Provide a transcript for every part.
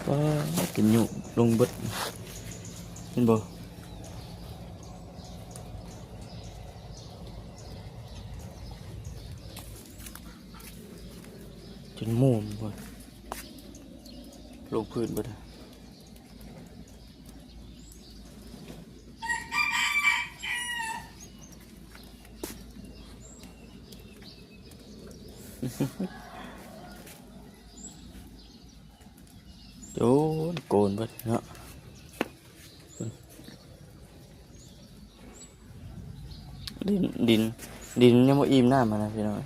ປາດ ກິນຫຍ້າລົງເບິດ ເຫັນບໍ່? ຈົນໂມມພຸ້ນ ລົງພື້ນເບິດ. ໂອ້ຍ ໂກນເບິດເນາະ ດິນ ດິນ ດິນຍັງບໍ່ອີ່ມນ້ຳຫັ້ນນະພີ່ນ້ອງ.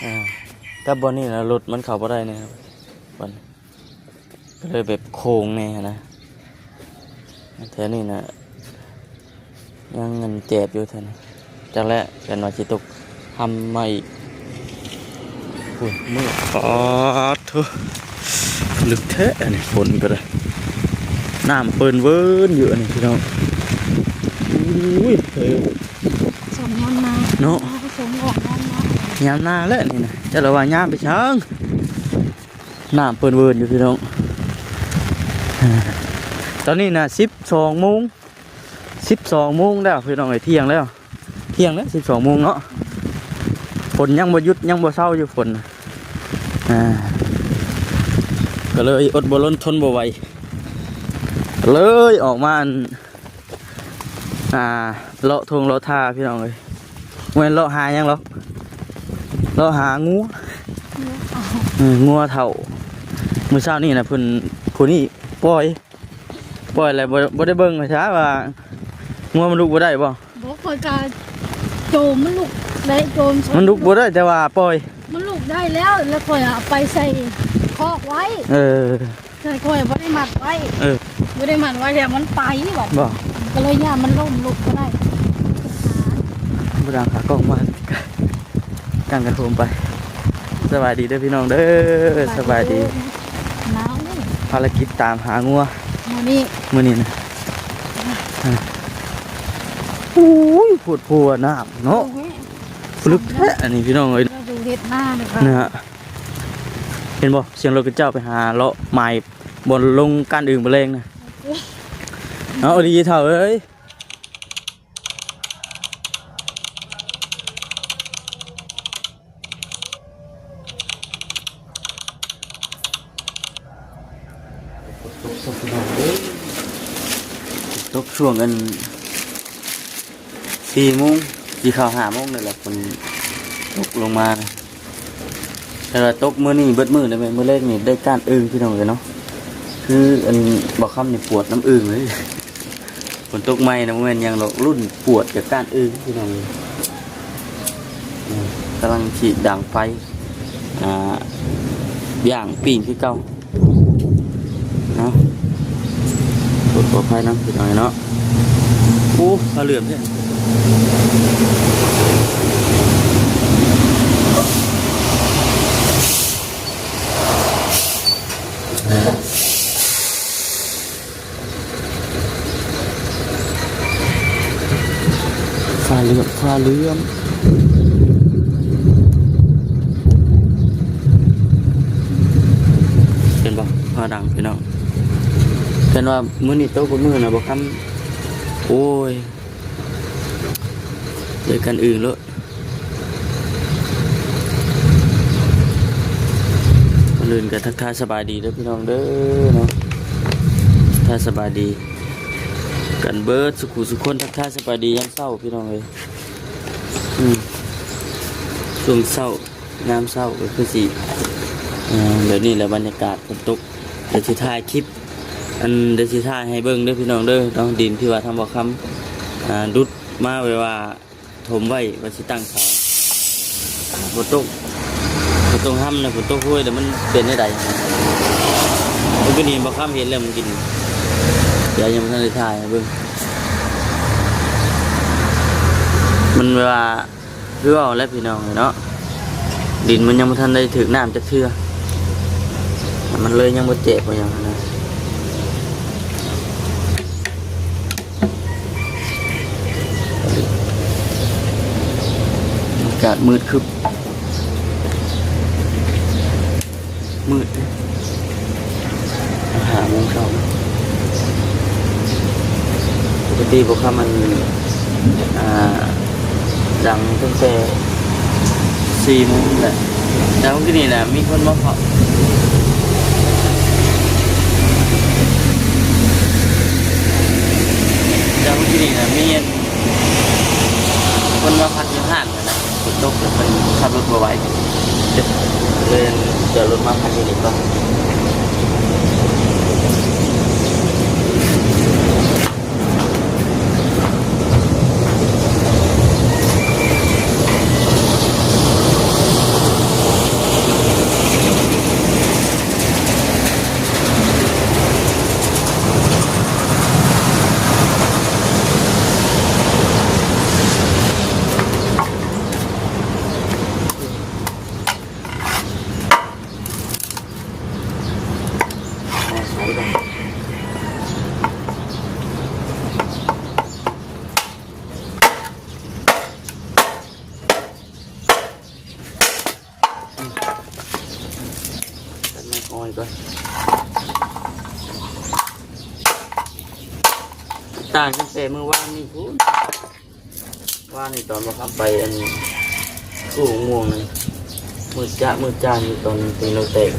ອ່າ ແຕ່ບ່ອນນີ້ນະ ລົດມັນເຂົ້າບໍ່ໄດ້ແນ່ ບ່ອນ ກໍເລີຍແບບໂຄ້ງແນ່ຫັ້ນນະ. ແຖວນີ້ນະ ຍັງເງິນແຈບຢູ່ແຖວນີ້ ຈັກແຫຼະ ກັນວ່າຊິຕົກ ຫຳມາອີກ. ໂອ້ຍ ມືດ ປາດໂທ້ ລຶກແທ້ອັນນີ້ ຝົນກໍໄດ້ ນ້ຳເປີນເວີນຢູ່ອັນນີ້ພີ່ນ້ອງ. ໂອ້ຍ ເອີ ສົມຍາມນາເນາະ ສົມອອກຍາມນາ ຍາມນາແຫຼະນີ້ນະ ຈະລະວ່າຍາມໄປຊ່າງ ນ້ຳເປີນເວີນຢູ່ພີ່ນ້ອງ. ຕອນນີ້ນະ ສິບສອງໂມງ ສິບສອງໂມງແລ້ວພີ່ນ້ອງເອີຍ ທ່ຽງແລ້ວ ທ່ຽງແລ້ວ ສິບສອງໂມງເນາະ. ຝົນຍັງບໍ່ຢຸດ ຍັງບໍ່ເຊົາຢູ່ຝົນ ອ່າ ກໍເລີຍອົດບໍ່ລົ້ນທົນບໍ່ໄຫວ ກໍເລີຍອອກມາ ອັນ ອ່າ ເລາະທົ່ງເລາະທ່າພີ່ນ້ອງເອີຍ. ບໍ່ແມ່ນເລາະຫາຫຍັງດອກ ເລາະຫາງົວ ເອີ ງົວເຖົ້າ. ມື້ເຊົ້ານີ້ນະ ເພິ່ນ ຜູ້ນີ້ປ່ອຍ ປ່ອຍແລ້ວ ບໍ່ ບໍ່ໄດ້ເບິ່ງຊະວ່າ ງົວມັນລຸກບໍ່ໄດ້ບໍ່? ບໍ່ ຂ້ອຍກະໂຈມມັນລຸກໄດ້ ໂຈມ ມັນລຸກບໍ່ໄດ້ ແຕ່ວ່າປ່ອຍ ມັນລຸກໄດ້ແລ້ວ ແລ້ວຂ້ອຍເອົາໄປໃສ່ຄອກໄວ້ ເອີ ແຕ່ຂ້ອຍບໍ່ໄດ້ມັດໄວ້ ເອີ ບໍ່ໄດ້ມັດໄວ້ ແລ້ວມັນໄປບັດ ບໍ່ ກໍເລີຍຢ້ານມັນລົ້ມ ລຸກບໍ່ໄດ້ ບໍ່ໄດ້ຫາກ້ອງມາ ກາງກະໂທມໄປ. ສະບາຍດີເດີພີ່ນ້ອງເດີ ສະບາຍດີ ໜາວນີ້ ພາລະກິດຕາມຫາງົວມື້ນີ້ ມື້ນີ້ນະ. ໂອ້ຍ ໂພດໂພວ່ານ້ຳເນາະ ໂອ້ຍ ລຶກແທ້ອັນນີ້ພີ່ນ້ອງເອີຍ ເຮັດນານະ ນະ ເຫັນບໍ່? ສຽງລົດເຂົາເຈົ້າໄປຫາເລາະໝາຍບ່ອນລົງກ້ານອຶ່ງມື້ແລງນະ ເອົາດີເຖົ້າເອີຍ. ຕົກ ພີ່ນ້ອງເອີຍ ຕົກຊ່ວງອັນ ສີ່ໂມງ ຊິເຂົ້າຫ້າໂມງນີ້ແຫຼະ ຝົນຕົກລົງມານະ. ແຕ່ວ່າຕົກມື້ນີ້ເບິດມື້ເລີຍ ມື້ແລກນີ້ໄດ້ກ້ານອຶ່ງພີ່ນ້ອງເອີຍເນາະ ຄືອັນ ບໍ່ຄຳນີ້ປວດນຳອຶ່ງເລີຍ. ຝົນຕົກໃໝ່ນະ ບໍ່ແມ່ນຫຍັງດອກ ລຸ້ນປວດຈາກກ້ານອຶ່ງພີ່ນ້ອງເອີຍ. ອືມ ກຳລັງຊິດັງໄຟ ອ່າ ຍ່າງປີ້ງຄືເກົ່າເນາະ. ໂອ້ ຂໍອະໄພນຳພີ່ນ້ອງເນາະ. ໂອ້ ຜ້າເຫຼືອມແທ້. ຜ້າເຫຼືອມ ຜ້າເຫຼືອມ ເຫັນບໍ່? ຟ້າດັງພີ່ນ້ອງ. ເຫັນວ່າມື້ນີ້ຕົກມື້ນະບໍ່ຄ່ຳ. ໂອ້ຍ ເລີຍກັນອຶ່ງໂລດ. ກ່ອນອື່ນກໍທັກທາຍສະບາຍດີເດີພີ່ນ້ອງເດີເນາະ. ທັກທາຍສະບາຍດີກັນເບິດສຸຂູສຸຄົນ. ທັກທາຍສະບາຍດີຍາມເຊົ້າພີ່ນ້ອງເອີຍ. ອືມ ຊ່ວງເຊົ້າ ຍາມເຊົ້າກໍຄືຊິ ເອີ ແບບນີ້ແຫຼະ ບັນຍາກາດຝົນຕົກ. ດຽວຊິຖ່າຍຄລິບ ອັນ ດຽວຊິຖ່າຍໃຫ້ເບິ່ງເດີພີ່ນ້ອງເດີເນາະ. ດິນທີ່ວ່າທາງບໍ່ຄຳ ອ່າ ດຸດມາ ແບບວ່າຖົມໄວ້ວ່າຊິຕັ້ງເສົາ. ຝົນຕົກ ຝົນຕົກຮຳນະ ຝົນຕົກໂຮຍແລ້ວມັນເປັນແນວໃດ? ເມື່ອກີ້ນີ້ບໍ່ຄຳເຫັນແລ້ວມື້ກີ້ນີ້ ດຽວຍັງບໍ່ທັນໄດ້ຖ່າຍໃຫ້ເບິ່ງ. ມັນແບບວ່າ ຄືເວົ້າແຫຼະພີ່ນ້ອງເນາະ ດິນມັນຍັງບໍ່ທັນໄດ້ຖືກນ້ຳຈັກເທື່ອ ມັນເລີຍຍັງບໍ່ແຈກບໍ່ຫຍັງຫັ້ນນະ. ອາກາດມືດຄຶບ ມືດ. ທີ່ພວກເຂົາມັນ ອ່າ ດັງຕັ້ງແຕ່ສີ່ໂມງແຫຼະ. ແຕ່ມື້ກີ້ນີ້ນະ ມີຄົນມາເຄາະ ແຕ່ມື້ກີ້ນີ້ນະ ມີອັນ ຄົນມາພັກຢູ່ຮ້ານຫັ້ນນະ. ຝົນຕົກ ເພິ່ນຂັບລົດບໍ່ໄຫວ ເລີຍຈອດລົດມາພັກຢູ່ນີ້ກ່ອນ. ຕັດໄມ້ອ້ອຍກ່ອນ. ຕ່າງຕັ້ງແຕ່ມື້ວານນີ້ພຸ້ນ. ວານນີ້ຕອນບໍ່ຄຳໄປອັນກູ້ໝະມ່ວງນັ້ນ ມືດຈະມືດຈານຢູ່ ຕອນຕີນໂລແຕກ.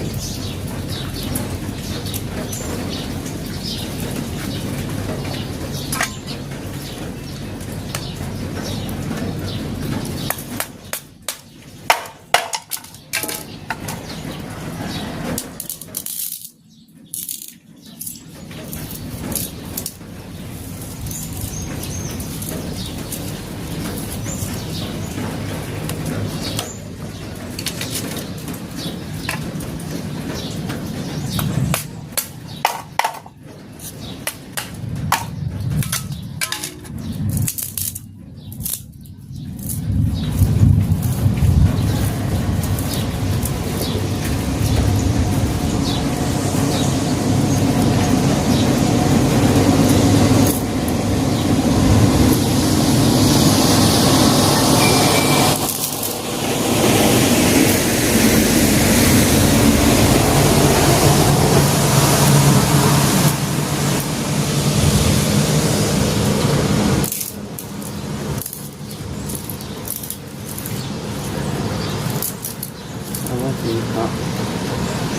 ເອົາມາກິນເນາະ.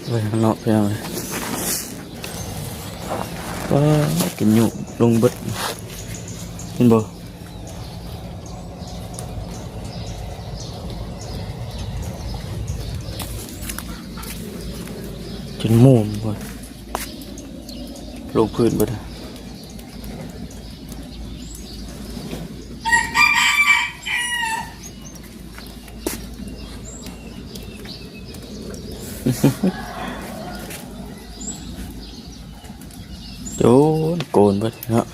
ໄວ້ຂ້າງນອກ ພີ່ນ້ອງເອີຍ. ປາດ ກິນຫຍ້ວລົງເບິດ ເຫັນບໍ່? ຈົນໂມມພຸ້ນ ລົງພື້ນເບິດ. ໂອ້ຍ ໂກນເບິດເນາະ.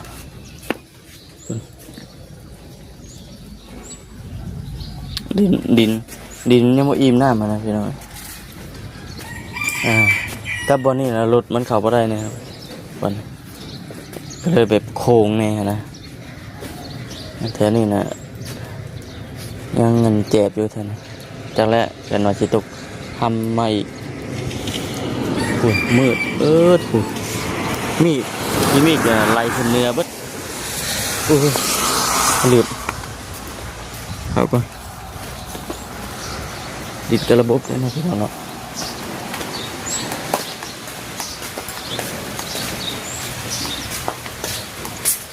ດິນ ດິນ ດິນຍັງບໍ່ອີ່ມນ້ຳຫັ້ນນະ ພີ່ນ້ອງ. ອ່າ ກັບບ່ອນນີ້ລະລົດມັນເຂົ້າບໍ່ໄດ້ແນ່ ບ່ອນ ກໍເລີຍແບບໂຄ້ງແນ່ຫັ້ນນະ. ແຖວນີ້ນະ ຍັງເງິນແຈບຢູ່ແຖວນີ້ ຈັກແຫຼະ ເພິ່ນວ່າຊິຕົກ ທຳມາອີກ. ໂອ້ຍ ມືດເບີດ ໂອ້ຍ ມີດ ມີມີດກໍໄຫຼຂຶ້ນເໜືອເບິດ. ໂອ້ຍ ລືມ ເຂົ້າກ່ອນ. ດິນກະລະບົບເດ້ເນາະ ພີ່ນ້ອງເນາະ.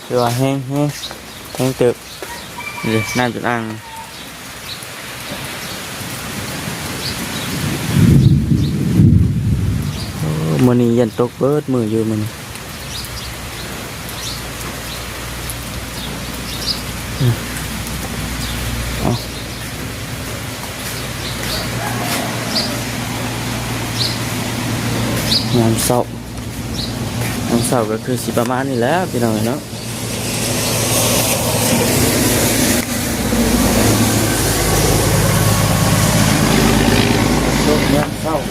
ຖືວ່າແຮງ ແຮງ ແຮງເຕີບ. ນີ້ເດ້ ນ້ຳຈົນອ່າງ. ໂອ້ ມື້ນີ້ຢ້ານຕົກເບິດມື້ຢູ່ມື້ນີ້. ເອົາ ຍາມເຊົ້າ ຍາມເຊົ້າກໍຄືຊິປະມານນີ້ແຫຼະ ພີ່ນ້ອງເອີຍເນາະ. ເຈົ້າ.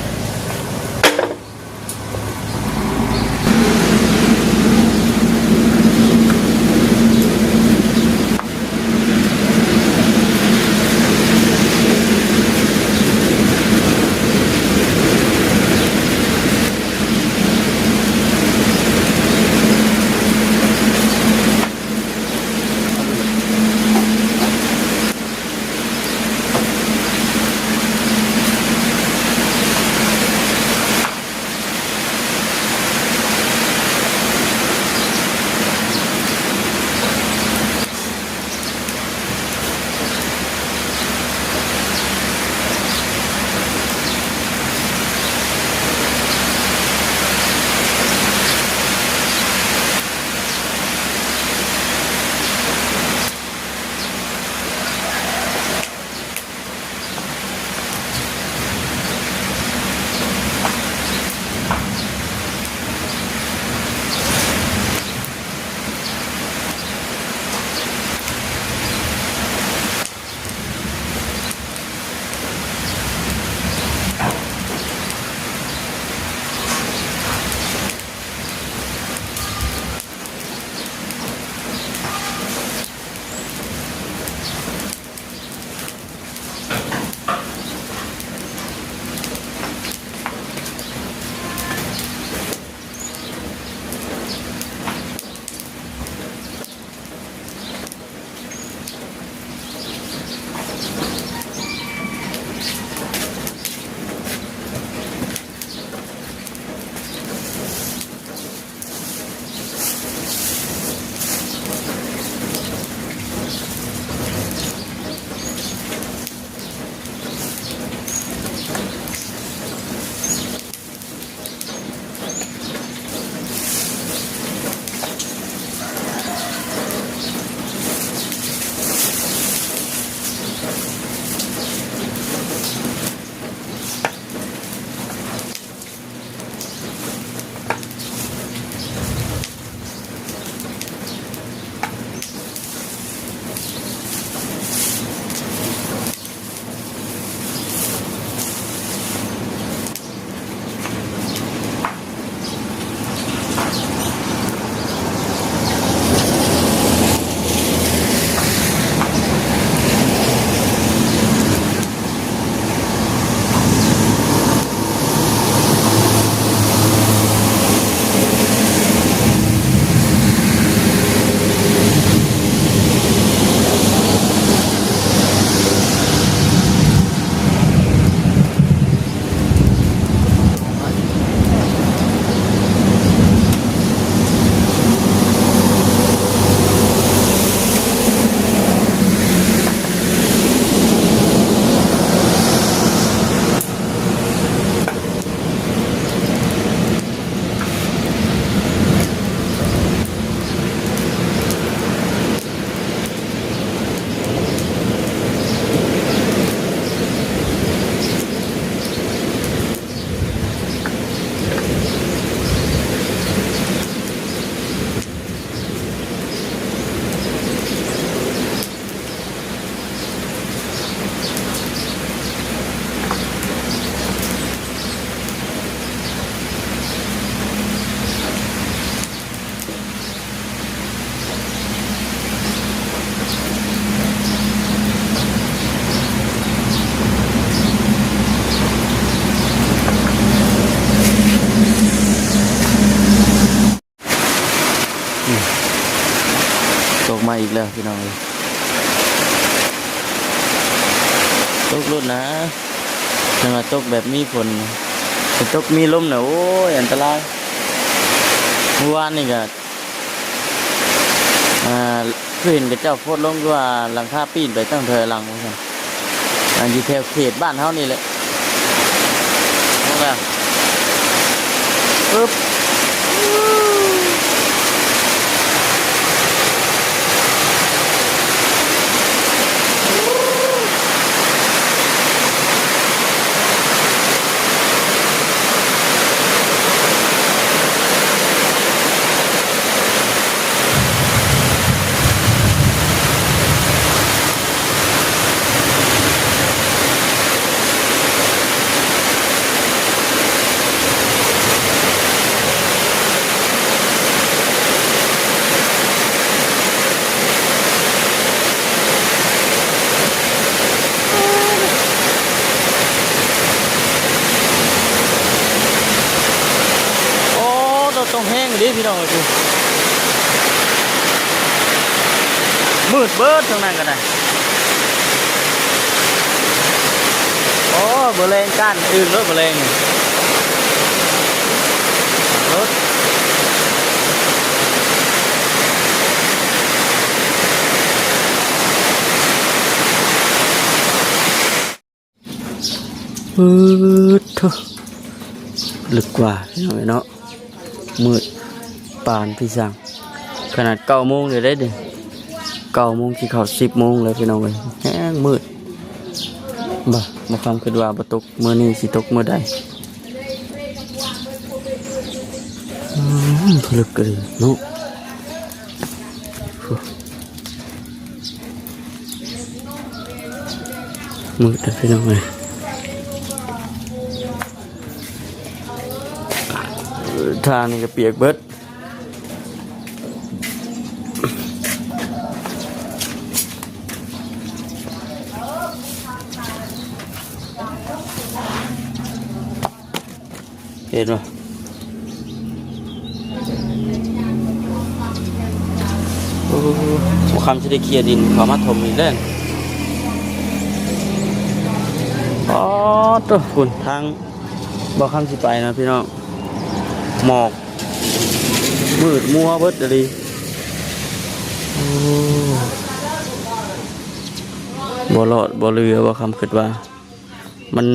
ອືມ ຕົກມາອີກແລ້ວພີ່ນ້ອງເອີຍ ຕົກໂລດນະ ຄັນວ່າຕົກແບບມີຝົນ ຄັນຕົກມີລົມນະ ໂອ້ຍ ອັນຕະລາຍ. ມື້ວານນີ້ກະ ອ່າ ຄືເຫັນເຂົາເຈົ້າໂພສລົງຢູ່ວ່າ ຫຼັງຄາປີ້ນໄປຕັ້ງຖອຍຫຼັງວ່າຊັ້ນ ອັນຢູ່ແຖວເຂດບ້ານເຮົານີ້ແຫຼະ ເບິ່ງແລ້ວ ປຶບ. ຕົກແຮງເດ້ພີ່ນ້ອງເອີຍ ມືດເບິດທາງນັ້ນກໍໄດ້. ໂອ້ ມື້ແລງກ້ານອຶ່ງໂລດ ມື້ແລງນີ້ ໂອ້ ປຶດໂທ້ ລຶກກວ່າພີ່ນ້ອງເອີຍເນາະ ມືດປານພີ່ຊ່າງ ຂະໜາດເກົ້າໂມງແລ້ວເດ້ ເກົ້າໂມງຊິເຂົ້າສິບໂມງແລ້ວພີ່ນ້ອງເອີຍ ແຮງມືດ. ບໍ່ ບໍ່ຄຳຄິດວ່າບໍ່ຕົກ ມື້ນີ້ຊິຕົກມື້ໃດ. ອືມ ພິລຶກອີ່ຫຼີເນາະ ມືດເດີພີ່ນ້ອງເອີຍ ທາງນີ້ກໍປຽກເບິດ. ເຫັນບໍ່? ໂອ້ ບໍ່ຄຳຊິໄດ້ເຄຍດິນເຂົ້າມາຖົມອີກແລ້ວ. ອໍ ໂຕ ພຸ້ນທາງບໍ່ຄຳຊິໄປນະພີ່ນ້ອງ ໝອກມືດມົວເບິດອີ່ຫຼີ. ໂອ້ ບໍ່ລອດບໍ່ເຫຼືອ ບໍ່ຄຳຄິດວ່າ ມັນ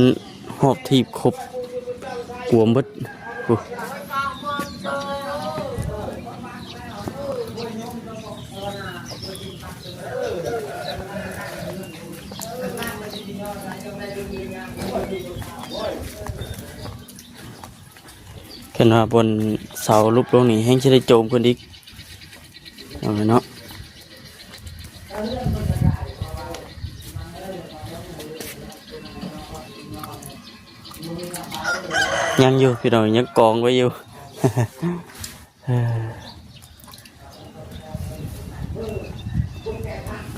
ຮອບທີບຄົບກວມເບິດ. ໂອ້ ຄັນວ່າບ່ອນເສົາຫຼຸບລົງນີ້ ແຮ່ງຊິໄດ້ໂຈມຂຶ້ນອີກ ເອົາເນາະ. ຍັງຢູ່ພີ່ນ້ອງ ຍັງກອງໄວ້ຢູ່.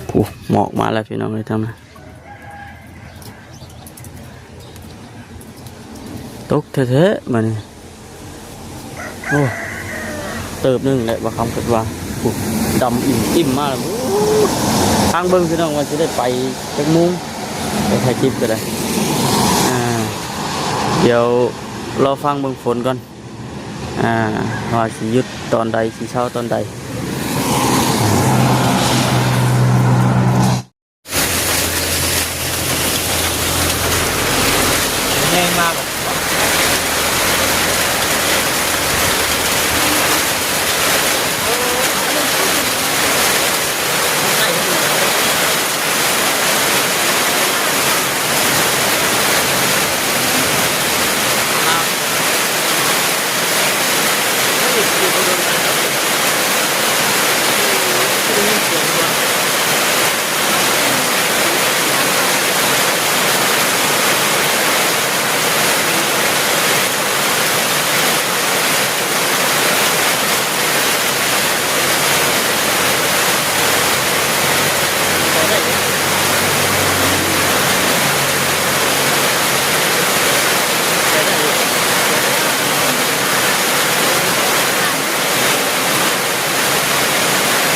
ໂອ້ ໝອກມາແລ້ວພີ່ນ້ອງເອີຍ ທາງນັ້ນ ຕົກແທ້ໆ ບາດນີ້. ໂອ້ ເຕີບໜຶ່ງແຫຼະ ບໍ່ຄຳຄິດວ່າ ໂອ້ ດຳອີ່ມໆ ມາແລ້ວ. ໂອ້ ຟັງເບິ່ງພີ່ນ້ອງວ່າຊິໄດ້ໄປຈັກໂມງ ໄປຖ່າຍຄລິບກໍໄດ້. ອ່າ ດຽວລໍຟັງເບິ່ງຝົນກ່ອນ ອ່າ ວ່າຊິຢຸດຕອນໃດ ຊິເຊົາຕອນໃດ. ແຮງມາກ.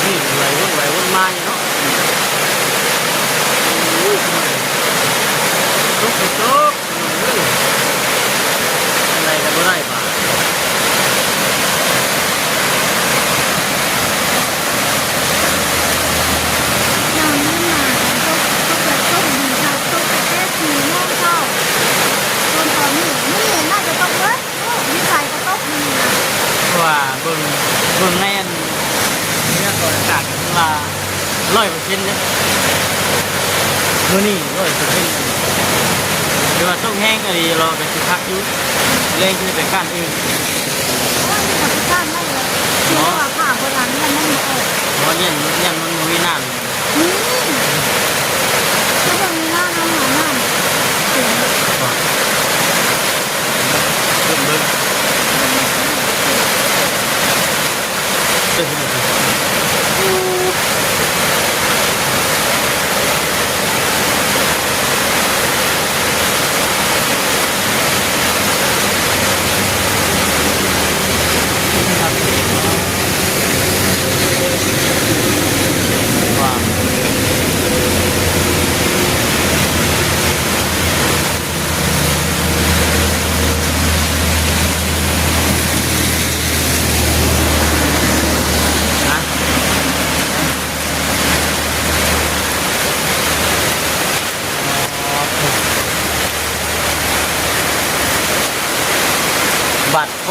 ນີ້ໄຫຼວົນໄຫວວົນມາຢູ່ເນາະ. ໂອ້ຍ ຕົກ ຕົກ ໂອ້ຍ ທາງໃດກໍບໍ່ໄດ້ບາດ. ຍາມນີ້ນະ ຕົກ ຕົກແບບໂຊກດີຄັກ ຕົກແຕ່ສີ່ໂມງເຊົ້າ ຈົນຕອນນີ້ ມື້ນີ້ໜ້າຈະຕົກເບິດ. ໂອ້ ຢູ່ໃສກໍຕົກຢູ່ນີ້ນະ ເພາະວ່າເບິ່ງ ເບິ່ງໃນອັນ ພະຍາກອນອາກາດກໍຄືວ່າຮ້ອຍເປີເຊັນເດ້ ມື້ນີ້ຮ້ອຍເປີເຊັນ ແຕ່ວ່າຕົກແຮງອີ່ຫຼີ ລາວກໍຊິຄັກຢູ່ ແລງຊິໄປກ້ານອື່ນ. ໂອ້ຍ ມັນກໍຄືກ້ານໄດ້ແຫຼະ ຄືວ່າຜ້າບໍ່ດັງ ມັນບໍ່ອອກ ເພາະວ່າຢ້ານ ຢ້ານມັນບໍ່ມີນ້ຳ. ອືມ ຄືເບິ່ງໜ້ານ້ຳ ໜ້ານ້ຳ ເບິ່ງ ເບິ່ງ.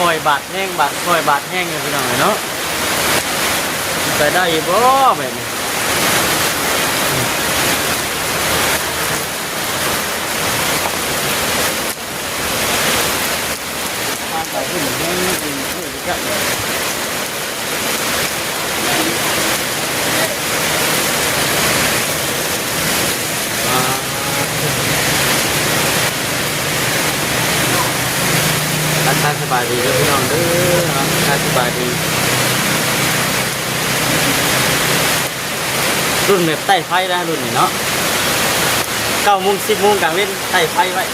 ຄ່ອຍບາດແຮງ ບາດ ຄ່ອຍບາດແຮງຢູ່ ພີ່ນ້ອງເອີຍເນາະ. ໄປໄດ້ຢູ່ບໍ່ແບບນີ້? ທາງໄປພຸ້ນແຮງ ອ່າ ທັກທາຍສະບາຍດີເດີພີ່ນ້ອງເດີເນາະ, ທັກທາຍສະບາຍດີ. ລຸ້ນແບບໄຕ້ໄຟນະ ລຸ້ນນີ້ເນາະ, ເກົ້າໂມງ ສິບໂມງກາງເວັນ ໄຕ້ໄຟໄວ້.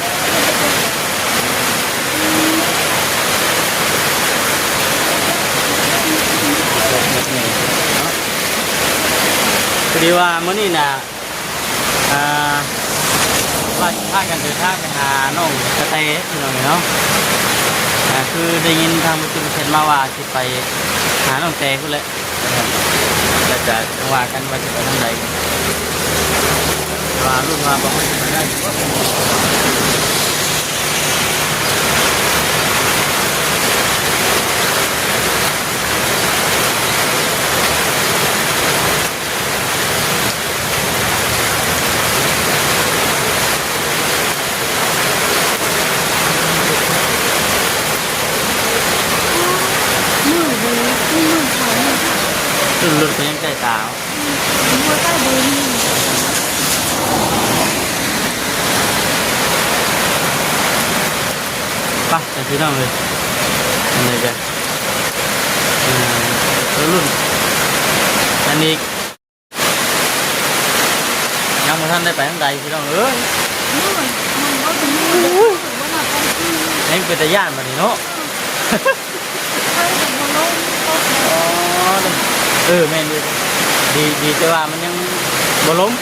ພໍດີວ່າມື້ນີ້ນະ ອ່າ ວ່າຊິພາກັນເດີນທາງໄປຫານ້ອງກະແຕ ພີ່ນ້ອງເອີຍເນາະ. ອ່າ ຄືໄດ້ຍິນທາງບຸນຈຸນແຊັດມາວ່າຊິໄປຫານ້ອງແຕພຸ້ນແຫຼະ, ແລ້ວຈະ ຈັ່ງວ່າກັນວ່າຊິໄປທາງໃດ, ແຕ່ວ່າລຸ້ນວ່າບໍ່ຮູ້ຊິໄປໄດ້ຢູ່ບໍ່. ຂຶ້ນລົດໄປຍັງໃກ້ຕາ. ໄປ ໄປພີ່ນ້ອງເອີຍ, ອັນນີ້ກະ ອ່າ ລຸ້ນກັນອີກ. ຍັງບໍ່ທັນໄດ້ໄປທາງໃດພີ່ນ້ອງເອີຍ, ຍັງເປັນຕາຢ້ານບາດນີ້ເນາະ. ອໍ ເອີ ແມ່ນຢູ່, ດີ ດີແຕ່ວ່າມັນຍັງບໍ່ລົມ,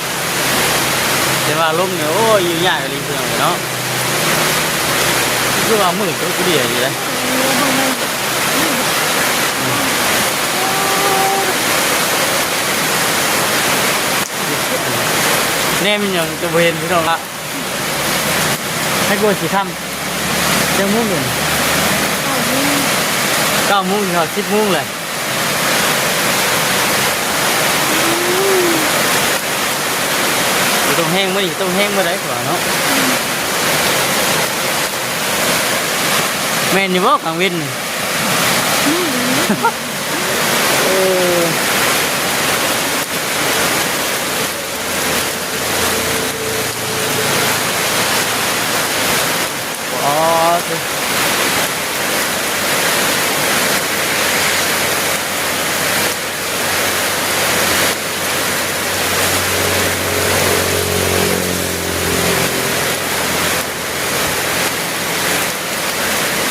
ແຕ່ວ່າລົມນີ້ ໂອ້ຍ ຢູ່ຍາກອີ່ຫຼີພີ່ນ້ອງເນາະ. ຄືວ່າມືດກໍຄືດຽວຢູ່ເດ້. ແນມອີ່ຫຍັງກໍບໍ່ເຫັນພີ່ນ້ອງລະ. ໃຫ້ກວ່າຊິຄ່ຳ ຈັກໂມງເດ? ເກົ້າໂມງ ເກົ້າໂມງ ຊິຮອດສິບໂມງແຫຼະ. ບໍ່ຕ້ອງແຮງມື້ນີ້ ຕ້ອງແຮງມື້ໃດກວ່າເນາະ. ແມ່ນຢູ່ບໍ່ກາງເວັນນີ້? ອືມ ເອີ.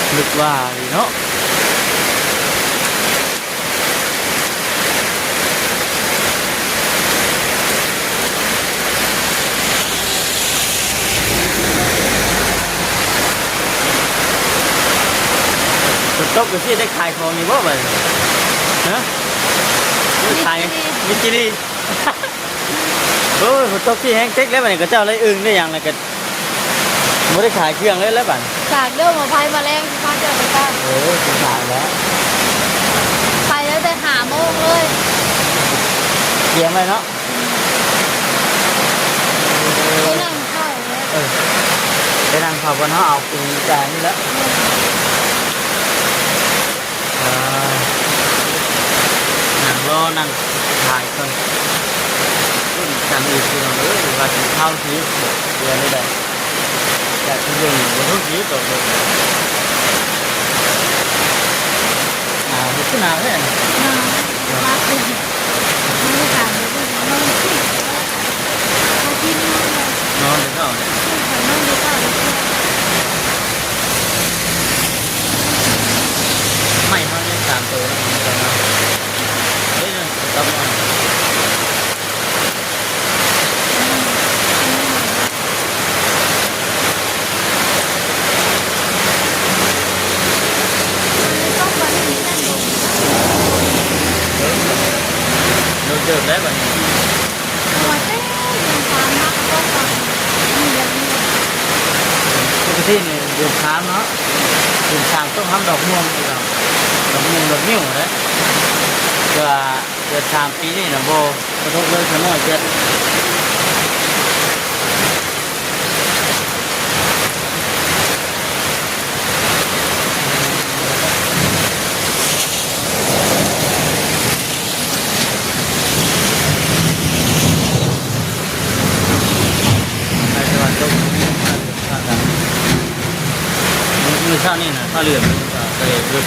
ອໍ ນຶກວ່ານີ້ເນາະ. ຝົນຕົກຈັ່ງຊີ້ໄດ້ຂາຍຂອງຢູ່ບໍ່ບາດນີ້? ຮະ? ໂອ້ຍ ຂາຍ ມິດຈີຣີ. ໂອ້ຍ ຝົນຕົກຊິແຮງເຕັກແລ້ວບາດນີ້, ເຂົາເຈົ້າໄດ້ອຶ່ງໄດ້ຫຍັງແລ້ວກໍ ບໍ່ໄດ້ຂາຍເຄື່ອງເລີຍແລ້ວບາດ. ຝາກເດີ ໝໍໄພມາແລງຊິພາເຈົ້າໄປຕາມ. ເອີ ຊິຂາຍແລ້ວ, ໄປຕັ້ງແຕ່ຫ້າໂມງເລີຍ, ກຽມໄວ້ເນາະ. ອືມ ໄປນັ່ງເຝົ້າເລີຍ. ເອີ ໄປນັ່ງເຝົ້າກ່ອນ, ເຮົາເອົາປຸງກາງນີ້ແຫຼະ. ອ່າ ນັ່ງລໍ ນັ່ງຖ່າຍກ່ອນ. ລຸ້ນກັນອີກພີ່ນ້ອງເອີຍ ວ່າຊິເຂົ້າຊິເດືອນນີ້ໃດ. ຢາກຊິເບິ່ງບໍ່ທຸກຢູ່ດອກ. ໜາວ ຄືໜາວແທ້. ໜາວ ມາກເປັນ ມື້ສາມມື້ສີ່ ນອນແຕ່ເຊົ້າ. ນອນແຕ່ເຊົ້າ. ໄມ້ເຮົາຍັງສາມໂຕເນາະ. ເຮີ້ຍ ຕັບມາ. ໂດນເຕີບໄດ້ບັດນີ້. ປະເທດນີ້ເດືອດຮ້ອນເນາະ. ເປັນຊ່າງຕົ້ມຮຳດອກມ່ວງ ດອກມ່ວງດອກງິ້ວເດ້. ເທື່ອ ເດືອນສາມປີນີ້ນະ ບໍ່ກະທົບເລີຍ ສ່ວນໜ້ອຍແຕ່ ໃນຕະວັນຕົກ ມື້ ມື້ເຊົ້ານີ້ນະ ຟ້າເຫຼືອງ ກະເລີຍ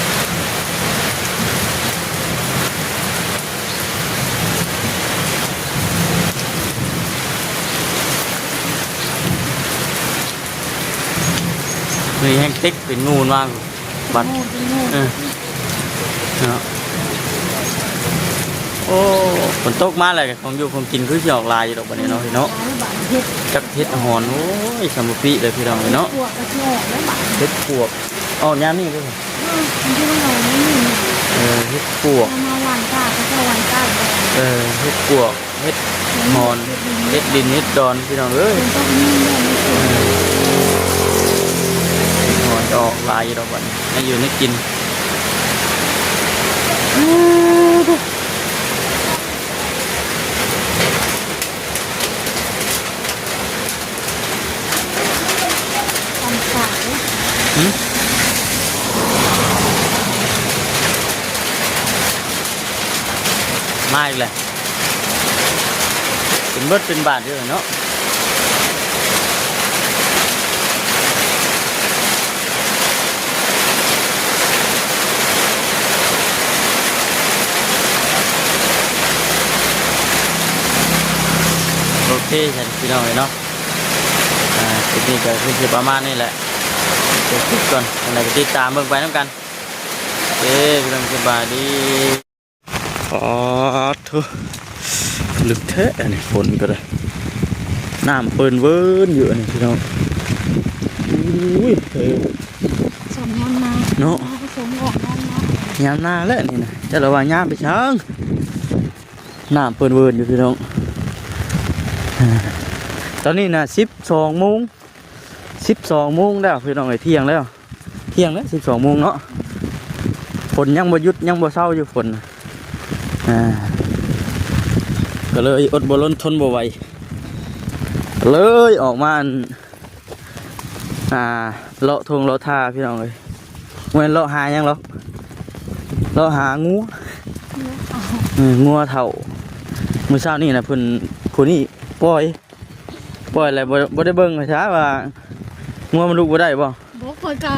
ນີ້ແຮ່ງເຕັກເປັນງູນວ່າ ບັດ ເປັນງູ ເປັນງູ ເອີ ເນາະ. ໂອ້ ຝົນຕົກມາແລ້ວ ຂອງຢູ່ຂອງກິນຄືຊິອອກຫຼາຍຢູ່ດອກບັດນີ້ເນາະ ພີ່ເນາະ. ຫຼາຍບາດເຫັດ ຈັກເຫັດຫອນ ໂອ້ຍ ສຳມະປິເລີຍ ພີ່ນ້ອງເອີຍເນາະ. ເຫັດປວກກໍຊິອອກແລ້ວບາດ ເຫັດປວກ ອອກຍາມນີ້ເດ້. ເອີ ມັນຊິອອກຍາມນີ້ ເອີ ເຫັດປວກ ເອົາມາຫວ່ານກ້າ ເຂົາເຈົ້າຫວ່ານກ້າ. ເອີ ເຫັດປວກ ເຫັດຫອນ ເຫັດດິນ ເຫັດດອນ ພີ່ນ້ອງເອີຍ. ເຫັດຫອນຈະອອກຫຼາຍຢູ່ດອກບັດນີ້ ໃຫ້ຢູ່ໃຫ້ກິນ. ຕຳສາວ ຫຶ ມາອີກແລ້ວ ເປັນເບິດເປັນບາດຢູ່ເນາະ. ໂອເຄ ຊັ້ນພີ່ນ້ອງເອີຍເນາະ ອ່າ ຄລິບນີ້ກໍຄືຊິປະມານນີ້ແຫຼະ ຈົບຄລິບກ່ອນ ຈັ່ງໃດກໍຕິດຕາມເບິ່ງໄປນຳກັນ. ໂອເຄ ພີ່ນ້ອງ ສະບາຍດີ. ປາດໂທ້ ລຶກແທ້ອັນນີ້ ຝົນກໍໄດ້ ນ້ຳເປິນເວີນຢູ່ອັນນີ້ ພີ່ນ້ອງ. ອຸ້ຍ ເອີ ສົມຍາມນາເນາະ ສົມອອກຍາມນາ ຍາມນາແຫຼະນີ້ນະ. ເຈົ້າລະວ່າຍາມໄປຊ່າງ ນ້ຳເປິນເວີນຢູ່ ພີ່ນ້ອງ. ຕອນນີ້ນະ ສິບສອງໂມງ ສິບສອງໂມງແລ້ວ ພີ່ນ້ອງເອີຍ ທ່ຽງແລ້ວ ທ່ຽງແລ້ວ ສິບສອງໂມງເນາະ. ຝົນຍັງບໍ່ຢຸດ ຍັງບໍ່ເຊົາຢູ່ ຝົນ ອ່າ ກໍເລີຍອົດບໍ່ລົນທົນບໍ່ໄຫວ ກໍເລີຍອອກມາ ອັນ ອ່າ ເລາະທົ່ງເລາະທ່າ ພີ່ນ້ອງເອີຍ. ບໍ່ແມ່ນເລາະຫາຫຍັງດອກ ເລາະຫາງົວ ເອີ ງົວເຖົ້າ. ມື້ເຊົ້ານີ້ນະ ເພິ່ນ ຜູ້ນີ້ປ່ອຍ ປ່ອຍແລ້ວ ບໍ່ ບໍ່ໄດ້ເບິ່ງຊະວ່າງົວມັນລຸກບໍ່ໄດ້ບໍ່? ບໍ່ ຂ້ອຍກະ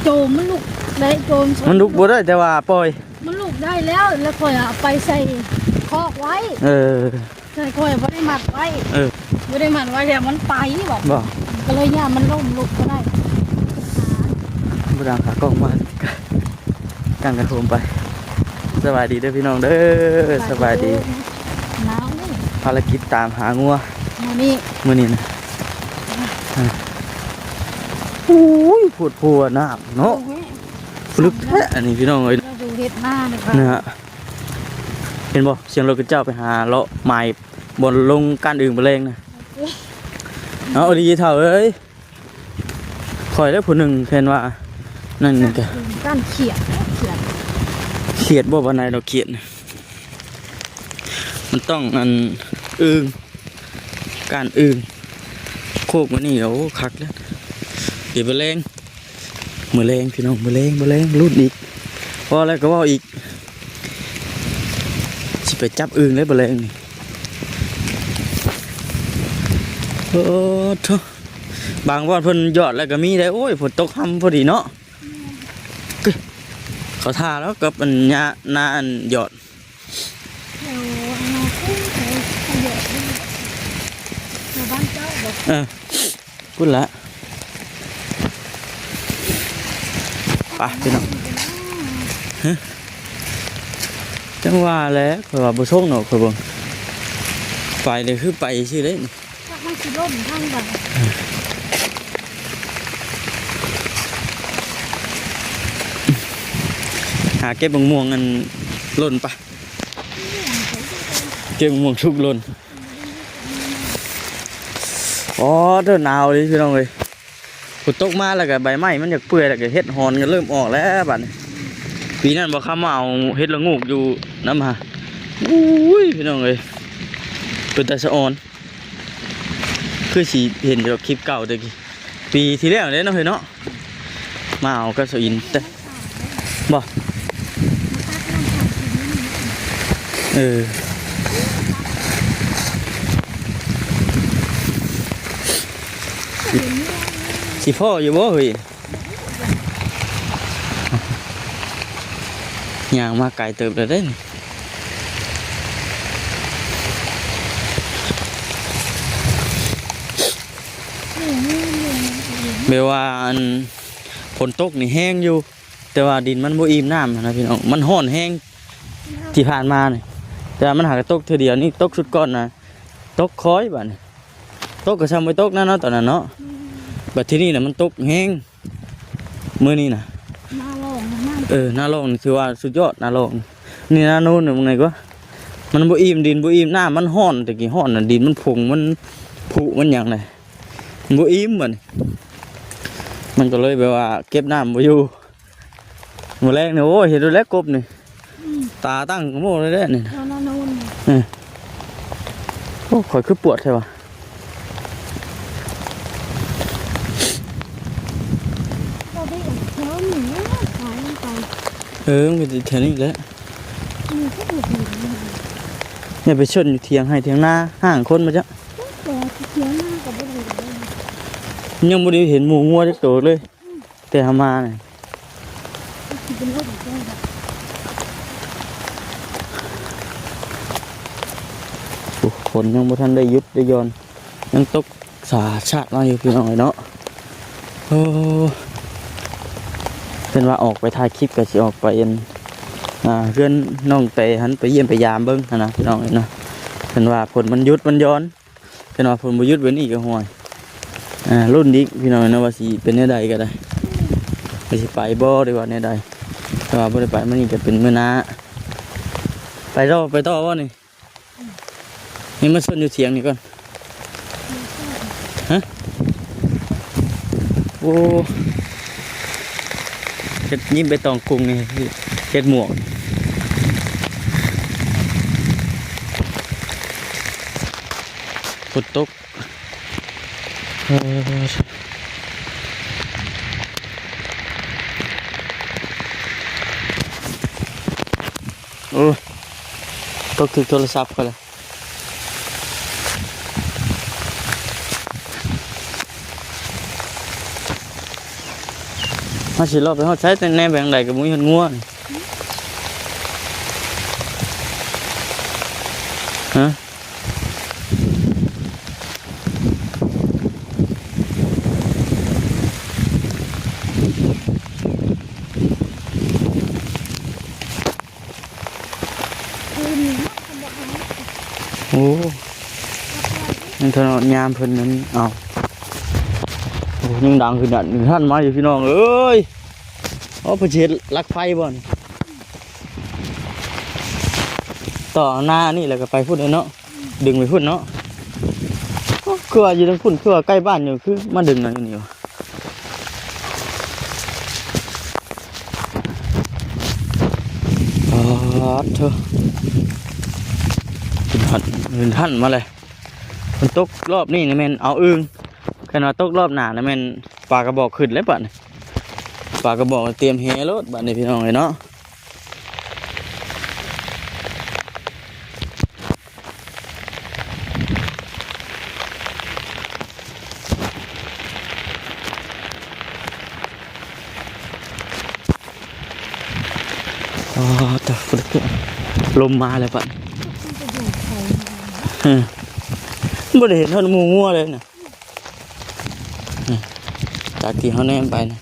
ໂຈມມັນລຸກໄດ້ ໂຈມມັນລຸກບໍ່ໄດ້ ແຕ່ວ່າປ່ອຍ ມັນລຸກໄດ້ແລ້ວ ແລ້ວຂ້ອຍເອົາໄປໃສ່ຄອກໄວ້. ເອີ ແຕ່ຂ້ອຍບໍ່ໄດ້ມັດໄວ້ ເອີ ບໍ່ໄດ້ມັດໄວ້ ແລ້ວມັນໄປ ບໍ່ ບໍ່ ກໍເລີຍຢ້ານມັນລົ້ມ ລຸກບໍ່ໄດ້ ບໍ່ໄດ້ເອົາຂາກ້ອງມາ. ກາງກະໂທມໄປ. ສະບາຍດີເດີພີ່ນ້ອງເດີ ສະບາຍດີ. ໜາວນີ້ ພາລະກິດຕາມຫາງົວມື້ນີ້ ມື້ນີ້ນະ. ໂອ້ຍ ໂພດໂພນະນ້ຳເນາະ ໂອ້ຍ ລຶກແທ້ອັນນີ້ພີ່ນ້ອງເອີຍ. ເຮັດນານະ ນະ ເຫັນບໍ່ ສຽງລົດເຂົາເຈົ້າໄປຫາເລາະໝາຍບ່ອນລົງກ້ານອຶ່ງມື້ແລງນະ. ເອົາດີເຖົ້າເອີຍ. ຂ້ອຍແລ້ວຜູ້ໜຶ່ງເຫັນວ່ານັ້ນນີ້ກະ ກ້ານຂຽດ ຂຽດ ຂຽດບໍ່ປານໃດດອກ ຂຽດນະ ມັນຕ້ອງອັນ ອຶ່ງ ກ້ານອຶ່ງ. ໂຄກມື້ນີ້ ໂອ້ ຄັກແລ້ວ ດຽວໄປແລງ ມື້ແລງພີ່ນ້ອງ ມື້ແລງ ມື້ແລງ ລຸ້ນອີກ ພໍແລ້ວກໍເວົ້າອີກ ຊິໄປຈັບອຶ່ງແລ້ວມື້ແລງນີ້. ໂອ້ໂທ້ ບາງບ່ອນເພິ່ນຢອດແລ້ວກໍມີໄດ໋. ໂອ້ຍ ຝົນຕົກຮຳພໍດີເນາະ ເຂົາທ່າແລ້ວກັບອັນຫຍ້ານາອັນຢອດ ແຖວອັນນາຄູນ ແຖວຢອດ ແຖວບ້ານເຈົ້າບໍ່? ເອີ ພຸ້ນລະ ໄປພີ່ນ້ອງ. ຮະ ຈັ່ງວ່າແຫຼະ ຂ້ອຍວ່າບໍ່ສົ່ງດອກ ຂ້ອຍເບິ່ງ ໄປເລີຍ ຄືໄປຊື່ເດ້ນີ້. ຈັກມັນຊິຫຼົ່ນທາງໃດ ຫາເກັບບັກມ່ວງອັນຫຼົ່ນປະ. ເກັບໝາກທຸກຫຼົ່ນ. ອໍ ເດີ ໜາວເລີຍພີ່ນ້ອງເອີຍ. ຝົນຕົກມາແລ້ວກໍໃບໄມ້ມັນຢາກເປື່ອຍ ແລ້ວກໍເຫັດຫອນກໍເລີ່ມອອກແລ້ວບາດນີ້. ປີນັ້ນບໍ່ຄຳມາເອົາເຫັດລະໂງກຢູ່ນຳຫາ ໂອ້ຍ ພີ່ນ້ອງເອີຍ ເປັນຕາສະອອນ. ຄືຊິເຫັນຢູ່ຄລິບເກົ່າແຕ່ກີ້ ປີທີ່ແລ້ວເດ້ເນາະ ເຮີຍເນາະ ມາເອົາກັບສາວອິນແຕ່ ບໍ່ ເອີ ຊິພໍ້ຢູ່ບໍ່ເຮີ້ຍ? ຍ່າງມາໄກເຕີບແລ້ວເດ້ນີ້ ແບບວ່າອັນຝົນຕົກນີ້ແຮງຢູ່ ແຕ່ວ່າດິນມັນບໍ່ອີ່ມນ້ຳນະພີ່ນ້ອງ ມັນຮ້ອນແຮງທີ່ຜ່ານມານີ້ ແຕ່ວ່າມັນຫາກະຕົກເທື່ອດຽວນີ້ ຕົກຊຸດກ່ອນນະ ຕົກຄ່ອຍບາດນີ້ ຕົກກໍຊ່ຳບໍ່ຕົກນະເນາະ ຕອນນັ້ນເນາະ ບັດທີນີ້ນະມັນຕົກແຮງ ມື້ນີ້ນະ ນາລ່ອງນະ ເອີ ນາລ່ອງນີ້ຖືວ່າສຸດຍອດ ນາລ່ອງນີ້ ນາໂນນນີ້ ເບິ່ງແດ່ກວ່າ ມັນບໍ່ອີ່ມດິນ ບໍ່ອີ່ມນ້ຳ ມັນຮ້ອນ ແຕ່ກີ້ຮ້ອນນະ ດິນມັນຜົງ ມັນຜຸ ມັນຫຍັງນະ ມັນບໍ່ອີ່ມບັດນີ້ ມັນກໍເລີຍແບບວ່າເກັບນ້ຳບໍ່ຢູ່. ມື້ແລງນີ້ ໂອ້ຍ ເຫັນໂດແລະ ກົບນີ້ ອືມ ຕາຕັ້ງກະໂມເລີຍເດ້ນີ້ ເອີ ໂອ້ ຂ້ອຍຄືປວດແທ້ວະ ບໍ່ໄດ້ເອົາເຄື່ອງນີ້ ຂາຍມັນໄປ ເອີ ມັນກໍຊິແຖວນີ້ແຫຼະ ນີ້ກໍບໍ່ດີ ຢ່າໄປຊົນຢູ່ຖຽງໄຮ່ຖຽງນາ ຫ້າງຄົນມາຈະ ແຕ່ວ່າຖຽງນາກໍບໍ່ໄດ້ ຍັງບໍ່ໄດ້ເຫັນໝູງົວຈັກໂຕເລີຍ. ແຕ່ເຮົາມານີ້ ໂອ້ ຝົນຍັງບໍ່ທັນໄດ້ຢຸດໄດ້ຢ່ອນ ຍັງຕົກສາດຊາດມາຢູ່ພີ່ນ້ອງເອີຍເນາະ ໂອ້ ເພິ່ນວ່າອອກໄປຖ່າຍຄລິບກໍຊິອອກໄປອັນ ອ່າ ເຮືອນນ້ອງແຕຫັ້ນ ໄປຢ້ຽມໄປຢາມເບິ່ງຫັ້ນນະພີ່ນ້ອງເອີຍເນາະ ເພິ່ນວ່າຝົນມັນຢຸດມັນຢ່ອນ ຄັນວ່າເພິ່ນບໍ່ຢຸດໄວ້ນີ້ກໍ ຫ້ວຍ ລຸ້ນອີກພີ່ນ້ອງເນາະ ວ່າຊິເປັນແນວໃດກໍໄດ້ ວ່າຊິໄປບໍ່ ຫຼືວ່າແນວໃດ ຖ້າວ່າບໍ່ໄດ້ໄປມື້ນີ້ກໍເປັນມື້ໜ້າ ໄປຕໍ່ ໄປຕໍ່ບໍ່ນີ້ ນີ້ມາຊົນຢູ່ຖຽງນີ້ກ່ອນ ຮະ ໂອ້ ເຮັດຍິ້ມໃບຕອງກຸງນີ້ ເຮັດໝວກ ຝົນຕົກ ເອີ ໂອ້ ຕົກຖືກໂທລະສັບຂ້ອຍແລ້ວ ເຮົາຊິເລາະໄປຮອດໃສ ແຕ່ແນມໄປທາງໃດກໍບໍ່ມີຮອດງົວນີ້ ຮະ. ໂອ້ ຍັງທະເນາະຍາມເພິ່ນນັ້ນ ເອົາ ໂອ້ ຍັງດັງຂຶ້ນນັ້ນ ທັນມາຢູ່ ພີ່ນ້ອງເອີຍ. ໂອ້ ເພິ່ນຊິເຮັດຫຼັກໄຟບໍ່ນີ້? ຕໍ່ໜ້ານີ້ແລ້ວກໍໄປພຸ້ນເນາະ ດຶງໄປພຸ້ນເນາະ. ໂອ້ ຄືວ່າຢູ່ທາງພຸ້ນ ຄືວ່າໃກ້ບ້ານຢູ່ ຄືມາດຶງເອົາຢູ່ນີ້ວະ? ປາດໂທ້ ເປັນພັນ ເປັນພັນມາເລີຍ. ຝົນຕົກລອບນີ້ນີ້ແມ່ນເອົາອຶ່ງ ຄັນວ່າຕົກລອບໜ້ານີ້ແມ່ນປາກະບອກຂຶ້ນແລ້ວບາດນີ້ ປາກະບອກຕຽມແຫໂລດບາດນີ້ ພີ່ນ້ອງເອີຍເນາະ. ອໍ ຕາ ຝົນຕົກ ລົມມາແລ້ວບາດນີ້ ຮຶ ບໍ່ໄດ້ເຫັນຮອດໝູງົວເລີຍນະ. ຈາກທີ່ເຮົາແນມໄປນະ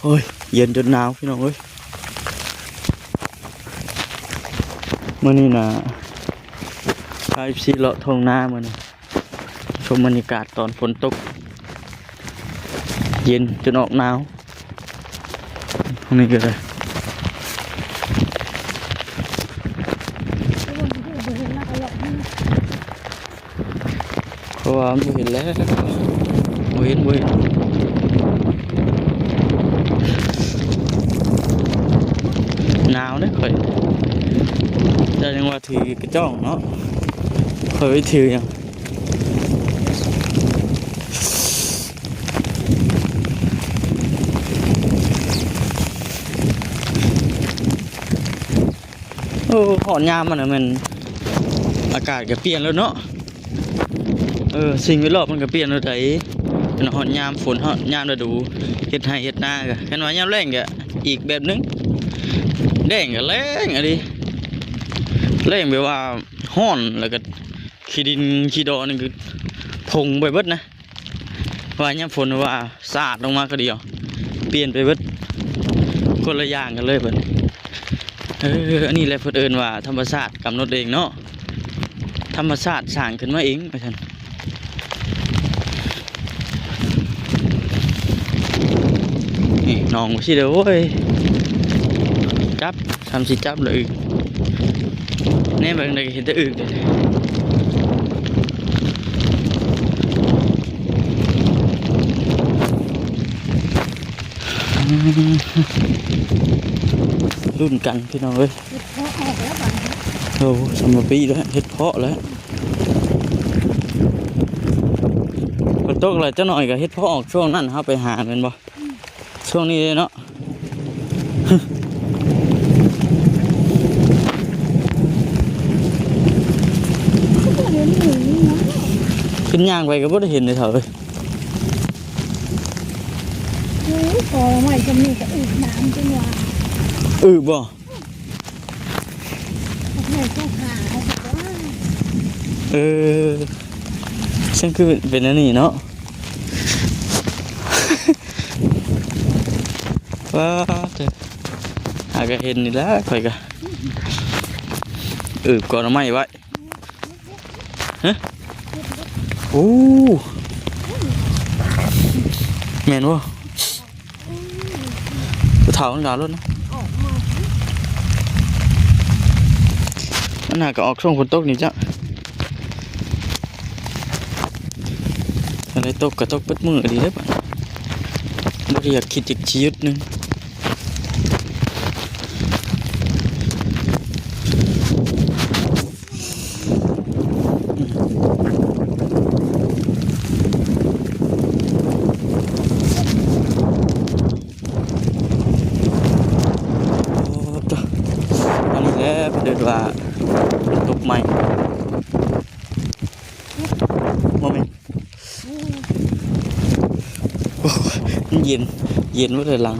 ໂອ້ຍ ເຢັນຈົນໜາວ ພີ່ນ້ອງເອີຍ. ມື້ນີ້ນະ ພາເອັຟຊີເລາະທົ່ງນາມື້ນີ້ ຊົມບັນຍາກາດຕອນຝົນຕົກ ເຢັນຈົນອອກໜາວ. ນີ້ກໍໄດ້ ເພາະວ່າມັນບໍ່ເຫັນແລ້ວ ບໍ່ເຫັນ ບໍ່ເຫັນ. ໜາວເດ້ຂ້ອຍ ແຕ່ຍັງວ່າຖືກະຈ້ອງເນາະ ຂ້ອຍໄປຖືຫຍັງ. ໂອ້ ຮອດຍາມມັນນະແມ່ນອາກາດກໍປ່ຽນແລ້ວເນາະ. ເອີ ສິ່ງແວດລ້ອມມັນກໍປ່ຽນແລ້ວໃດ໋ ເປັນຮອດຍາມຝົນ ຮອດຍາມລະດູເຮັດໄຮ່ເຮັດນາ. ກໍຄັນວ່າຍາມແລ້ງກໍອີກແບບໜຶ່ງ ແລ້ງກໍແລ້ງອີ່ຫຼີ ແລ້ງແບບວ່າຮ້ອນ ແລ້ວກໍຂີ້ດິນຂີ້ດໍນີ້ຄືຜົງໄປເບິດນະ. ວ່າຍາມຝົນວ່າສາດລົງມາກະດຽວ ປ່ຽນໄປເບິດ ຄົນລະຢ່າງກັນເລີຍບັດນີ້. ເອີ ອັນນີ້ແຫຼະເພິ່ນເອີ້ນວ່າທຳມະຊາດກຳນົດເອງເນາະ ທຳມະຊາດສ້າງຂຶ້ນມາເອງວ່າຊັ້ນ. ນີ້ໜອງຊິເດີ ໂອ້ຍ ຈັບ ຊ່ຳຊິຈັບລະອຶກ ແນມໄປທາງໃດກໍເຫັນແຕ່ອຶກເດ້. ລຸ້ນກັນພີ່ນ້ອງເອີຍ ເຫັດເຜາະອອກແລ້ວບັດນີ້. ໂອ້ ສຳມະປີແລ້ວ ເຫັດເຜາະແລ້ວ ຝົນຕົກແລ້ວ ຈັກໜ້ອຍກໍເຫັດເຜາະອອກ. ຊ່ວງນັ້ນເຮົາໄປຫາແມ່ນບໍ່? ອືມ ຊ່ວງນີ້ເດ້ເນາະ ຄືບໍ່ເຫັນໝູນີ້ນະ ຂຶ້ນຍ່າງໄປກໍບໍ່ໄດ້ເຫັນເດ້ເຖົ້າເອີຍ. ໂອ້ຍ ກໍໄມ້ກໍມີ ກໍອຶກນ້ຳຈົນວ່າ ອຶກບໍ່? ເອີ ເຊິ່ງຄືເປັນອັນນີ້ເນາະ. ວ້າເທີ ຫາກະເຫັນນີ້ລະ ຂ້ອຍກະ ເອີ ກໍໜໍ່ໄມ້ໄວ້ ຮະ ໂອ້ ແມ່ນບໍ່? ຜູ້ເຖົ້າມັນກໍເອົາໂລດນະ ມັນຫາກະອອກຊ່ວງຝົນຕົກນີ້ຈ້ະ. ອັນໃດຕົກກໍຕົກເບິດມື້ອີ່ຫຼີເດ້ ບໍ່ໄດ້ຢາກຄິດຢາກຊິຢຸດໜຶ່ງ. ໂອ້ ໂຕ ອັນນີ້ແຫຼະເພິ່ນເອີ້ນວ່າຕົກໃໝ່ ບໍ່ແມ່ນ. ໂອ້ຍ ມັນເຢັນ ເຢັນເບິດເລີຍຫຼັງ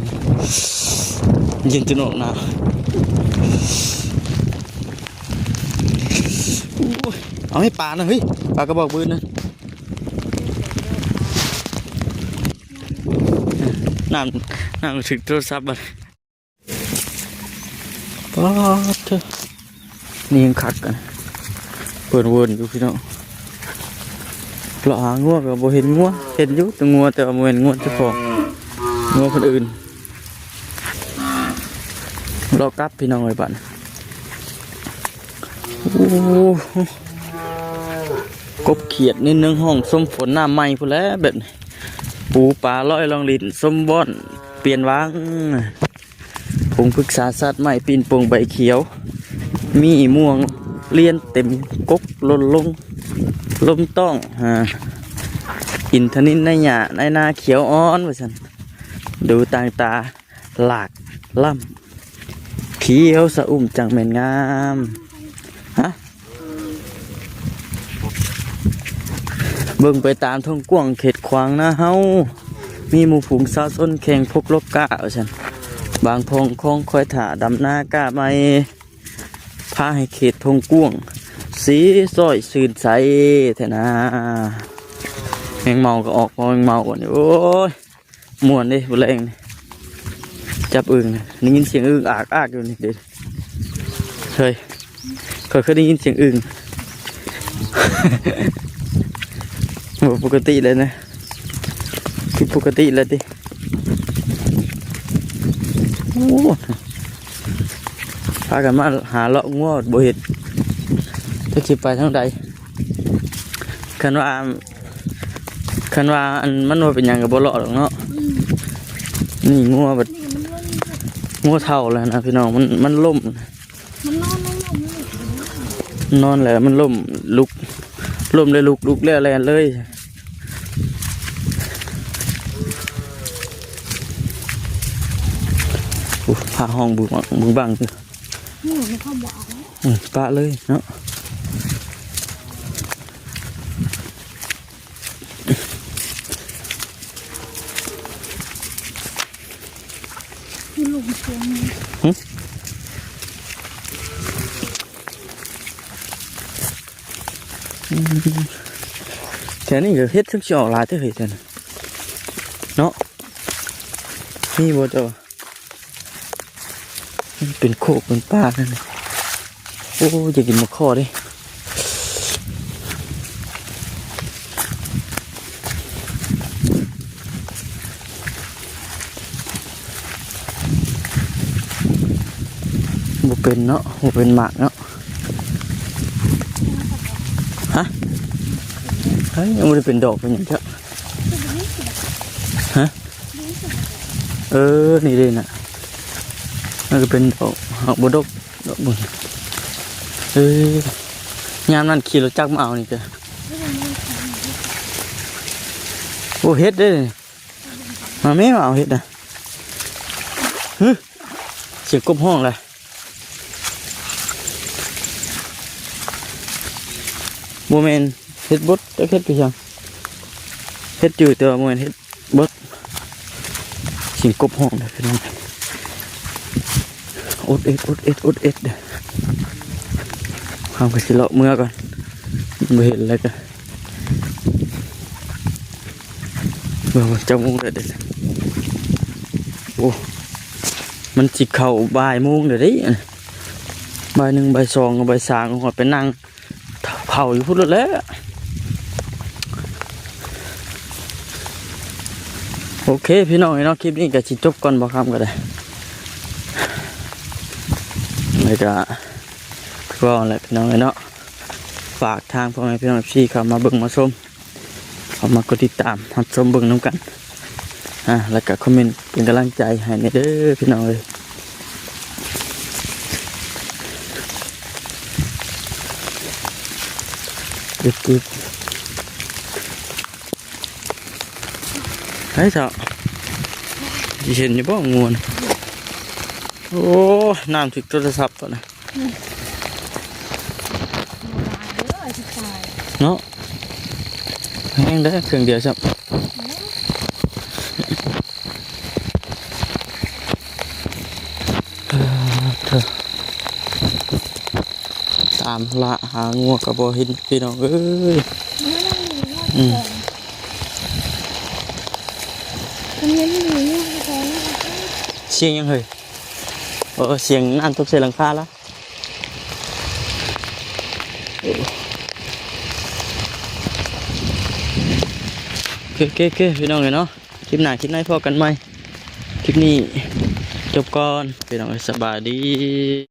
ເຢັນຈົນອອກໜາວ. ໂອ້ຍ ເອົາໃຫ້ປານະ ເຮີ້ຍ ປາກະບອກບືນນະ. ນ້ຳ ນ້ຳຖືກໂທລະສັບບັດ ປາດເທີ ນີ້ຍັງຄັກກັນ ເພິ່ນວົນຢູ່ພີ່ນ້ອງ ເລາະຫາງົວກໍບໍ່ເຫັນງົວ ເຫັນຢູ່ແຕ່ງົວ ແຕ່ວ່າບໍ່ແມ່ນງົວເຈົ້າຂອງ ງົວຄົນອື່ນ. ເລາະກັບພີ່ນ້ອງເອີຍ ບາດນີ້ ໂອ້ ກົບຂຽດນິດໜຶ່ງ ຮ້ອງຊົມຝົນນ້ຳໃໝ່ພຸ້ນແຫຼະແບບນີ້ ປູປາລອຍລ່ອງຫຼິ້ນຊົມບ່ອນປ່ຽນຫວ່າງ. ຜົງພຶກສາສາດໄມ້ ປີ້ນໂປ່ງໃບຂຽວ ມີມ່ວງລຽນເຕັມກົກ ຫຼົ່ນລົງລົມຕ້ອງ ອາ ອິນທະນິນໃນຫຍ້າໃນນາຂຽວອ່ອນວ່າຊັ້ນ ດູຕ່າງຕາຫຼາກລ້ຳ ຂຽວສະອຸ່ມຈັ່ງແມ່ນງາມ ຮະ. ເບິ່ງໄປຕາມທົ່ງກວ້າງເຂດຂວາງນາເຮົາ ມີໝູ່ຝູງຊາວຊົນແຂ່ງພົກລົບກ້າວ່າຊັ້ນ ບາງພອງຄອງຄອຍຖ້າດຳນາກ້າໃໝ່ ພາໃຫ້ເຂດທົ່ງກວ້າງ ສີຊ້ອຍຊື່ນໃສແທ້ນາ. ແມງເມົາກໍອອກ ພໍແມງເມົາບັດນີ້ ໂອ້ຍ ມ່ວນເດ້ມື້ແລງນີ້ ຈັບອຶ່ງ ໄດ້ຍິນສຽງອຶ່ງອາກໆຢູ່ນີ້ເດ້ ເຮີ້ຍ ຂ້ອຍເຄີຍໄດ້ຍິນສຽງອຶ່ງ ບໍ່ປົກກະຕິເລີຍນະ ຜິດປົກກະຕິແລ້ວຕິ. ໂອ້ ພາກັນມາຫາເລາະງົວບໍ່ເຫັນ ຈັກຊິໄປທາງໃດ. ຄັນວ່າ ຄັນວ່າອັນມັນບໍ່ເປັນຫຍັງກໍບໍ່ເລາະດອກເນາະ. ອືມ ນີ້ງົວບັດ ນີ້ມັນລົງ ງົວເຖົ້າແລ້ວນະພີ່ນ້ອງ ມັນ ມັນລົ້ມ ມັນນອນລົງ ມັນນອນແລ້ວມັນລົ້ມ ລຸກ ລົ້ມແລ້ວລຸກ ລຸກແລ້ວແລ່ນເລີຍ. ໂອ້ ຟ້າຮ້ອງບຶ້ງບັງ ບຶ້ງບັງຢູ່. ໂອ້ ມັນເຂົ້າບໍ່ເອົາ ອືມ ປະເລີຍເນາະ. ຄືລົງສວນນີ້ ຫຶ ອືມ ແຖວນີ້ກໍເຫັດ ຄືຊິອອກຫຼາຍແທ້ເຮີ້ຍ ແຖວນີ້ເນາະ. ມີບໍ່ເຈົ້າ? ເປັນໂຄກເປັນປ່ານັ້ນ. ໂອ້ ຢາກກິນໝາກຄໍ່ເດ້. ບໍ່ເປັນເນາະ ບໍ່ເປັນໝາກເນາະ. ຮະ ເຮີ້ຍ ຍັງບໍ່ໄດ້ເປັນດອກເປັນຫຍັງເທື່ອ. ຮະ ເອີ ນີ້ເດ້ນະ ມັນກໍເປັນດອກ ຫາກບໍ່ດົກດອກເບິ່ງ. ເອີ ຍາມນັ້ນຂີ່ລົດຈັກມາເອົານີ້ກະ ໂອ້ ເຫັດເດ້. ມາແມ່ ມາເອົາເຫັດນະ. ຫຶ ສຽງກົບຮ້ອງລະ. ບໍ່ແມ່ນເຫັດບົດ ຈັກເຫັດຄືຫຍັງ. ເຫັດຢູ່ ແຕ່ວ່າບໍ່ແມ່ນເຫັດບົດ. ສຽງກົບຮ້ອງເດີພີ່ນ້ອງ. ອົດເອັດ ອົດເອັດ ອົດເອັດເດີ. ເຮົາກໍຊິເລາະເມືອກ່ອນ ບໍ່ເຫັນແລ້ວກໍ ເບິ່ງວ່າຈັກໂມງແລ້ວເດ້. ໂອ້ ມັນຊິເຂົ້າບ່າຍໂມງແລ້ວເດ້. ບ່າຍໜຶ່ງ ບ່າຍສອງ ບ່າຍສາມ ຮອດໄປນັ່ງເຝົ້າຢູ່ພຸ້ນໂລດແຫຼະ. ໂອເຄພີ່ນ້ອງເອີຍເນາະ ຄລິບນີ້ກໍຊິຈົບກ່ອນ ບໍ່ຄຳກໍໄດ້ ແລ້ວກໍຄືເວົ້າແຫຼະພີ່ນ້ອງເອີຍເນາະ ຝາກທາງພໍ່ແມ່ພີ່ນ້ອງ ເອັຟຊີ ເຂົ້າມາເບິ່ງມາຊົມ ເຂົ້າມາກົດຕິດຕາມ ຮັບຊົມເບິ່ງນຳກັນ ອາ ແລ້ວກໍຄອມເມັນເປັນກຳລັງໃຈໃຫ້ແດ່ເດີພີ່ນ້ອງເອີຍ. ເກັບ ເກັບ ໃຫ້ເຖົ້າ ຊິເຫັນຢູ່ບໍ່ງວນ? ໂອ້ ນ້ຳຖືກໂທລະສັບຕົວນະ. ອືມ ເນາະ ແຮງເດີ ເຄື່ອງດຽວຊ້ຳ. ເອີ ເທີ ຕາມລະຫາງົວກໍບໍ່ເຫັນພີ່ນ້ອງເອີຍ. ອືມ ມັນຍັງມີງວດຢູ່. ສຽງຫຍັງເຮີ້ຍ? ເອີ ສຽງນ້ຳຕົກໃສ່ຫຼັງຄາລະ. ໂອເຄ ໂອເຄ ໂອເຄ ພີ່ນ້ອງເອີຍເນາະ ຄລິບໜ້າຄລິບໃນພໍ້ກັນໃໝ່ ຄລິບນີ້ຈົບກ່ອນ ພີ່ນ້ອງເອີຍ ສະບາຍດີ.